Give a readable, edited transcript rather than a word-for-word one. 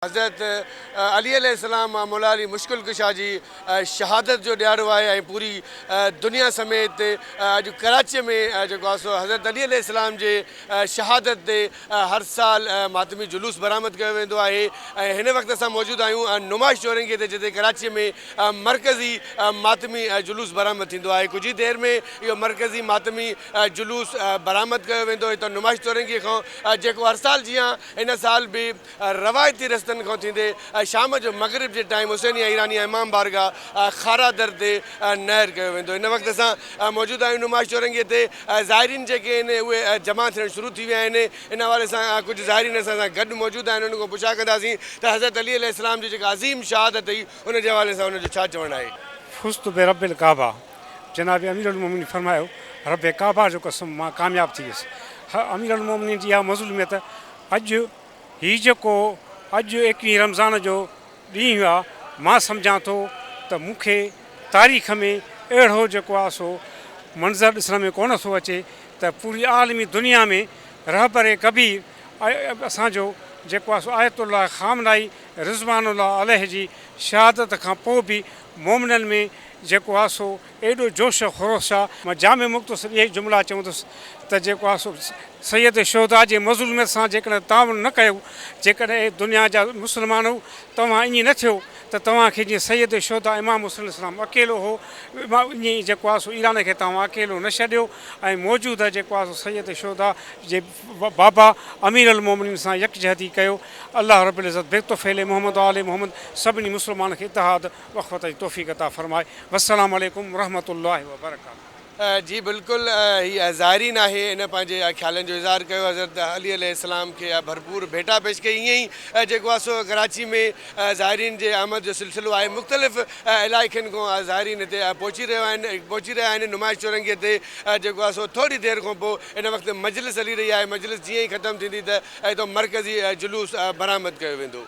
حضرت علي عليه السلام مولا علي مشڪل ڪشا جي شهادت جو ڏهاڙو آهي ۽ پوري دنيا سميت اڄ ڪراچي ۾ جيڪو آهي سو حضرت علي عليه السلام جي شهادت تي هر سال ماتمي جلوس برآمد ڪيو ويندو آهي ۽ هن وقت اسان موجود آهيون نمائش چورنگي تي جتي ڪراچي ۾ مرڪزي ماتمي جلوس برآمد ٿيندو آهي ڪجهه ئي دير ۾ اهو مرڪزي ماتمي جلوس برآمد ڪيو ويندو هتان نمائش چورنگي کان جيڪو هر سال جيان هن سال به روايتي رستن کان ٿيندي شام جو مغرب جي ٽائيم حسينيه ايرانيه امام بارگاهه کارا در تي نهر ڪيو ويندو. هن وقت اسان موجود آهيون نمائش چورنگي تي زائرين جيڪي آهن اهي جمع ٿيڻ شروع ٿي ويا آهن ان حوالي سان ڪجهه زائرين اسان سان گڏ موجود آهن انهن کان پڇا ڪنداسين ته حضرت علي عليه السلام جي جيڪا عظيم شهادت هئي ان جي حوالي سان انهن جو ڇا چوڻ آهي. فزت برب الڪعبه جناب اميرالمومنين فرمايو رب ڪعبه جو قسم مان ڪامياب ٿي ويس اميرالمومنين جي اها مظلوميت اڄ هي جيڪو اڄ ايڪويهين رمضان جو ڏينهن آ، مان سمجهان ٿو ته مون کي تاريخ ۾ اهڙو جيڪو آ سو منظر ڏسڻ ۾ ڪونه ٿو اچي ته پوري عالمي دنيا ۾ رهبر ڪبير اسان جو جيڪو آ سو آيت الله خامنائي رضوان الله عليه جي شهادت کان پوء به مومنن ۾ جيڪو آ سو ايڏو جوش و خروش آ. مان جامع مختصر اهي جملا چوندس ته جيڪو آ سو سيد الشهداء جي مظلوميت سان جيڪڏهن تعاون نه ڪيو، جيڪڏهن اي دنيا جا مسلمانؤ توهان ائين نه ٿيو ته توهان کي جيئن سيد الشهداء امام حسين عليه السلام اڪيلو هو ائين ئي جيڪو آ سو ايران کي توهان اڪيلو نه ڇڏيو ۽ موجوده جيڪو آ سو سيد الشهداء جي بابا امير المومنين سان يڪجهتي ڪيو. الله رب العزت بطفيل محمد و آل محمد سڀني مسلمانن کي اتحاد واخوت جي توفيق عطا فرمائي والسلام عليڪم ورحمة الله وبرڪاته. جي بلڪل هي زائرين آهي ان پنهنجي خيالن جو اظهار ڪيو حضرت علي عليه السلام کي ڀرپور ڀيٽا پيش ڪئي ائين ئي جيڪو آهي سو ڪراچي ۾ زائرين جي آمد جو سلسلو آهي مختلف علائقن کان زائرين هتي پهچي رهيو آهن پهچي رهيا آهن نمائش چورنگي تي جيڪو آهي سو ٿوري دير کان پوء هن وقت مجلس هلي رهي آهي مجلس جيئن ئي ختم ٿيندي ته هتان مرڪزي جلوس برآمد ڪيو ويندو.